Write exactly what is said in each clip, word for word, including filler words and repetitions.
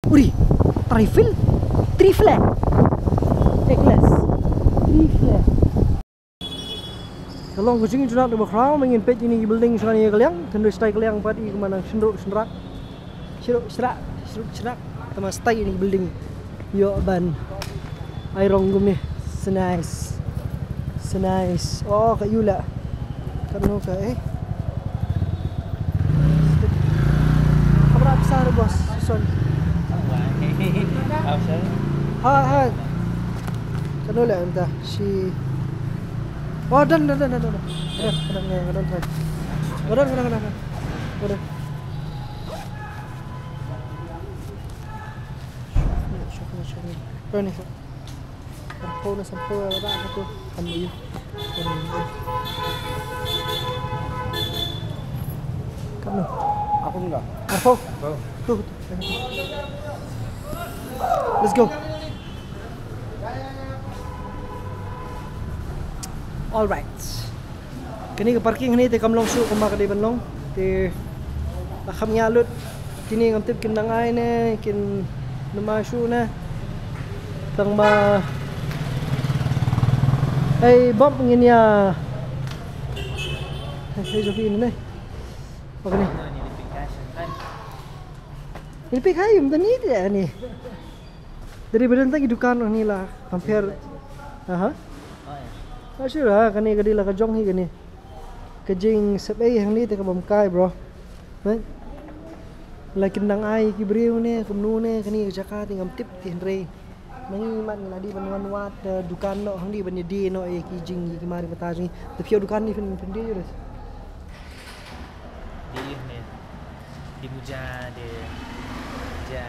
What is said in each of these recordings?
Uri, trifle, trifle. Eggless, trifle. Ka long ka jingïatrei kaba khraw, mynta ngin peit ïa kine ki building sha kane ka liang, tang dei stai ka liang pat i kumba nang shynruk shynrak. Shynruk shynrak, shynruk shynrak. Tang ma stai ïa kine ki building. Ïoh ban ai rong kumne. So nice. So nice. Oh, ka ïu la. Katno ka, eh? Kamera besar, bos. Susun. Apa sih? Ha, ha. Katno la anta. Shi. Oh, done, done, done, done, done. Done, done, done, done, done. Done, done, done, done. Done. Shukran, shukran. Kau ni, kau. Kau ni, kau, kau, kau tu. Kau ni. Kau ni. Aku enggak. Kau. Kau. Tu, tu. Let's go. All right. Kane ka parking hangne te kam long shuh kumba ka dei ban long. Te la kham ïa lut. Kine ngam tip kin dang ai ne kin nang ai shuh ne. Tang ba. Hei, bom ngin ïa. Hei, hei, joki ne. Apa ni? Ini pik hai, um, tani dia ni. Dari badan tang ki dukan ni la compare. Aha. Ah, sure, ha, kane ka dei la ka jong hi kane. Ka jingsep-ei hangne te ka bam kai, bro. Right? La kin dang ai ki briew ne, kumno ne, kane ka jaka te ngam tip te hynrei. Nang i mat ngi la dei ban wan wad, eh, dukan noh hangne ban ïadie noh ïa ki jing, ïa ki mari mata jong ngi. Te phi ïoh dukan ni phin, phin die, Yunus? Dei ne. Dei muja, dei muja.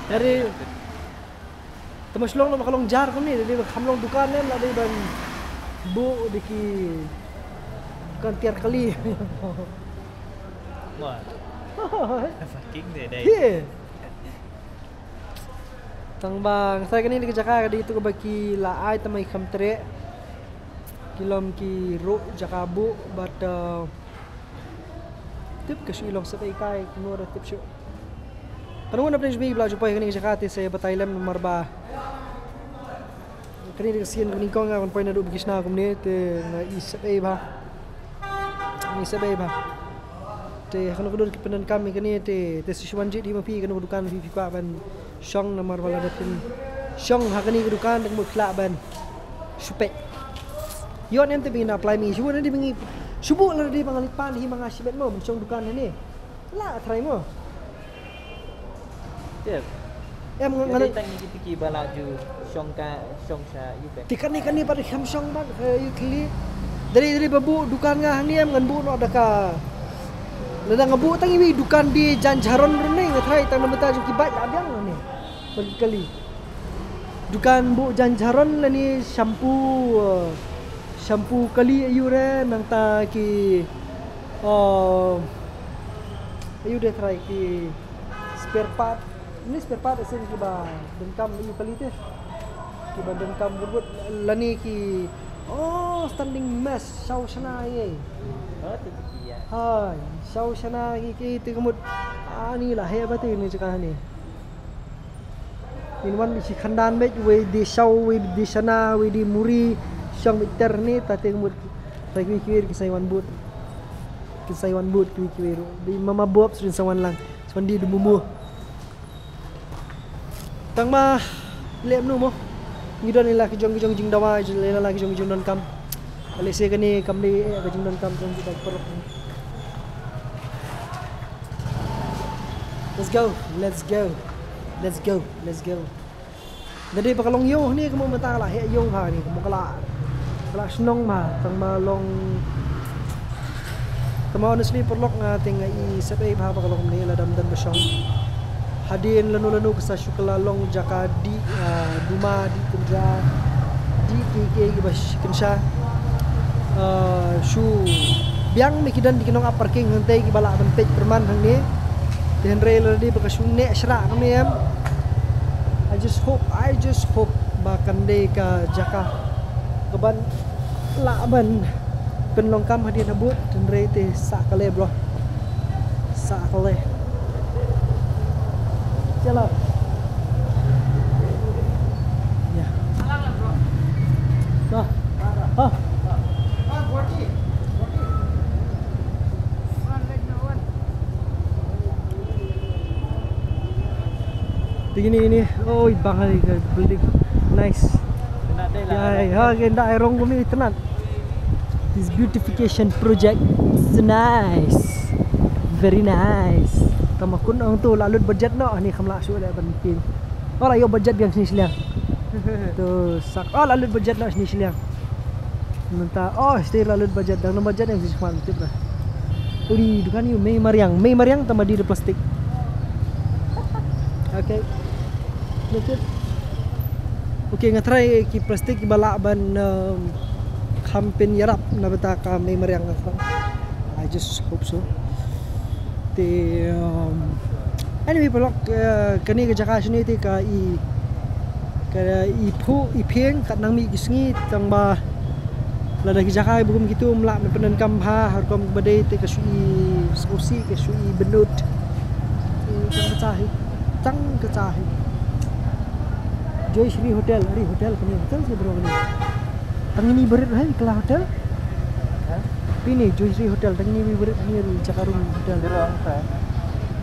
Dari Te ma shlong noh ba ka long jar kumne, dei ba kham long dukan ne, la dei ban buh da ki dukan tiar kali. Wah. Fucking dei, dei. Ye. Tang ba nga sa kane dei ka jaka ka dei tu kaba ki la ai tang ba ki kham treh. Ki lum ki ruh jaka buh, but, uh, tip ka shu i long sep-ei kai, kumno ruh tip shuh. Kane nga pynshai ba la ju poi kane ka jaka te sa batai lem namar ba kane ka sien kane kong nga ban poi naduh ba ki shna kumne te nga i sep-ei bha. Nga i sep-ei bha. Te ha kano ka dur ki pyndonkam ïa kane te, te sa shu wan jied hi ma phi kano ka dukan phi, phi kwah ban shong namar ba lada phin shong ha kane ka dukan te ka mut phi lah ban shu peit. Ïoh ne em te ba ngin apply, mi shu ne, dei ba ngi shu buh lada dei ba nga leit pan hi ma nga shibit mo ban shong dukan hangne. Lah try mo. Tip. Em, nga, nga, dei tang ïa kita kiba la ju shong ka, shong sha ïu peit. Te kane, kane pat kham shong pat, eh, ïu khlieh. Dei, dei ba buh dukan nga hangne em, ngan buh noh da ka. Lada nga buh tang iwei dukan die jaiñjharon ruh ne, nga try tang na bynta jong ki bike la biang ne. Bad ki kali. Dukan buh jaiñjharon lane shampoo, eh, shampoo kali aiu re, nangta ki, eh, aiu de trai ki spare part. Ni spare part, as in kiba donkam aiu kali te. Kiba donkam burbut lane ki, oh, standing mess, shaw shana ei. Oh, tu tu ya. Hai, shaw shana ki, ki te ka mut. Ani la heh ba te ni jaka ni. Ngin wan bad shi khandan bad, wei de shaw, wei de shana, wei de muri, shong bad ter ne, ta te ka mut. Ta kiwei kiwei ruh kin sa wan bud. Kin sa wan bud kiwei kiwei ruh. Dei mama bob sa kin sa wan lang. Sa wan die de mumu. Tang ma leh kumno mo. Ngi don ïa la ki jong ki jong jingdawa, ïa la ki jong ki jingdonkam. Lehse kane kam dei, eh, ka jingdonkam jong ki bad paralok. Let's go, let's go, let's go, let's go. Da dei ba ka long ïew hangne, ka mut mynta ka la heh ïew bha hangne, ka mut ka la, ka la shnong bha, tang ba long, tang ba honestly paralok nga te nga i sep-ei bha ba ka long hangne, lada ym don ba shong. Hadien lano lano ka sa shu kylla long jaka dih, ah, duma, dih kynja, dih kiei kiei kiba sh-, kynsha. Ah, shu biang ba ki don ki nong ap parking hangtei kiba lah ban peit pyrman hangne. Te hynrei lada dei ba ka shu neh shrah hangne em. I just hope, I just hope ba kan dei ka jaka kaban lah ban pynlong kam hadien habud, hynrei te sah kali bro. Sah kali. Jalan. Ya. Nah. Ah. Tingnan ni, ni. Oi, bang hari ke building. Nice. Ya, ha, kenda ai rong kumi tenat. This beautification project is nice. Very nice. Tama kun ong tu la lut budget noh, ni kham lah shuh leh ban pyn. Oh, la ïoh budget biang shini shiliang. Tu sak. Oh, la lut budget noh shini shiliang. Mynta, oh, stay la lut budget, dang na budget ïa shini shiliang tip dah. Uri, dukan ïa u mei mariang, mei mariang tama dih da plastik. Okay. Look it. Okay, nga try ki plastik kiba lah ban, um, kham pynïarap na bynta ka mei mariang nga try. I just hope so. Te, um, anyway, paralok, uh, kane ka jaka shane te ka i, ka i phuh i phieng kat nang mih ki sngi tang ba lada ki jaka ba kum kitu ym lah ban pyndonkam bha ha rukom ba dei te ka shu i sngewsih, ka shu i bynnud. Te tang ka cha hi, tang ka cha hi. Joy Shri Hotel, ari hotel kane, hotel se bro kane. Tang ini berit hai kala hotel. Pini Joy Shri Hotel, tang ini berit ni jaka room hotel.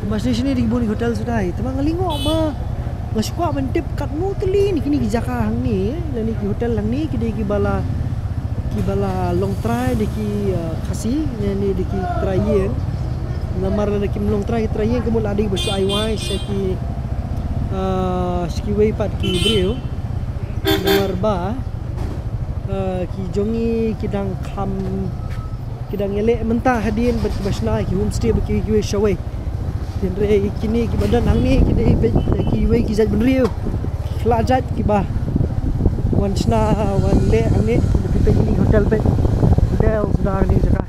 Mas ni sini di bun hotel suda. Te ma nga lyngngoh ma nga shu kwah ban tip katno tylli ni kine ki jaka hangne, lane ki hotel hangne, ki dei kiba la, kiba la long trai da ki, uh, Khasi, lane da ki trai ïing. Namar lada kim long trai ki trai ïing ka mut la dei ba shu ai wai sha ki, uh, sha kiwei pat ki briew. Namar ba, uh, ki jong ngi ki dang kham, ki dang ïaleh mynta hadien bad kiba shna ki homestay bad ki, kiwei shawei. Hynrei kine kiba don hangne ki dei peit kiwei ki jait bynriew, ki khlad jait kiba wan shna wan leh hangne. Ki peit kine hotel peit, hotel suda kane jaka.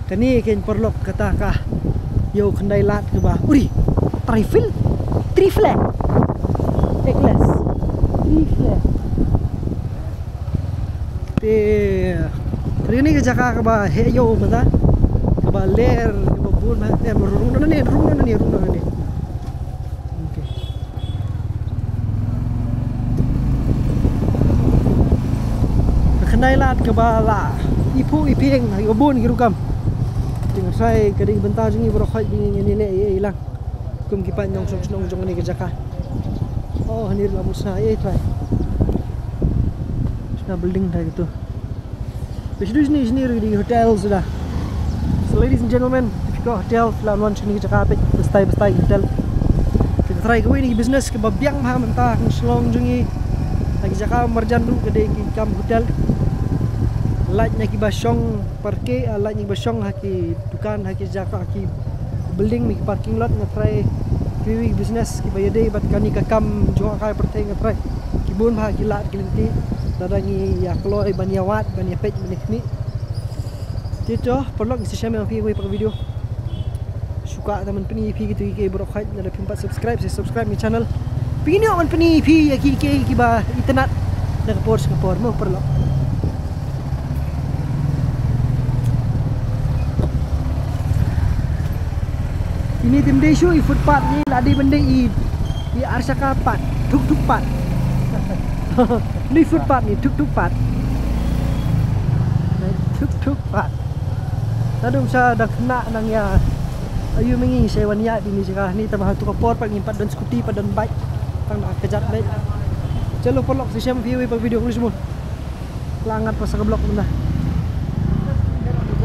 Kane kein paralok kata ka ïew khyndai lad kaba uri. Trifle, trifle, ekles, trifle. Te, te kane ka jaka kaba heh ïew mynta, kaba ler, kaba bun ma, em, rung noh nane, rung noh nane, rung noh nane. Okay. Ka khyndai lad kaba la i phuh i phieng, ha kiba bun ki rukom. Te nga try ka dei bynta jong ngi baroh khoit ba ngin ïaleh ei ei lang. Kum ki paid nongshong shnong jong kane ka jaka. Oh, hangne la mut shna ei ei trai. Shna building trai kitu. Phi shu duh shane, shane ruh ki dei hotel suda. So ladies and gentlemen, if you got hotel, phi lah wan shane ki jaka peit, bstai bstai ki hotel. Phi try kawei na ki business kaba biang bha mynta ha Shillong jong ngi. Ha ki jaka marjan ruh ka dei ki kam hotel. Lait na kiba shong parking, ah, lait na kiba shong ha ki dukan, ha ki jaka, ha ki building, na ki parking lot, nga try kiwei ki business kiba ïadei bad kane ka kam jngohkai pyrthei, nga try. Ki bun bha ki lad ki lynti. Lada ngi ïa kloi ban ïa wad, ban ïa peit, ban ïa khmih. Te to paralok, ngi sa shem ïa phi ha kawei pat ka video. Shu kwah tang ban pyni ïa phi kito kiei kiei baroh khoit, lada phim pat subscribe, sa subscribe ïa ka channel. Phi ïoh ban pyni ïa phi ïa kiei kiei kiba itynnat na ka por sha ka por mo paralok. Ine tim dei shuh i footpath, ine la dei ban dei i, i arshaka path, thuk thuk path. Ni footpath ni, thuk thuk path. Thuk thuk path. Naduh sha dang khynnah nang ïa, ayu ma ngi sa wan ïaid ine i jaka ni, tang ba ha tu ka por pat ngim pat don scooty, pat don bike. Tang da ka kjat bike. Chalo paralok, sa shem ïa phi ha kawei pat ka video, khublei shibun. La ngat pat sa ka vlog mynta.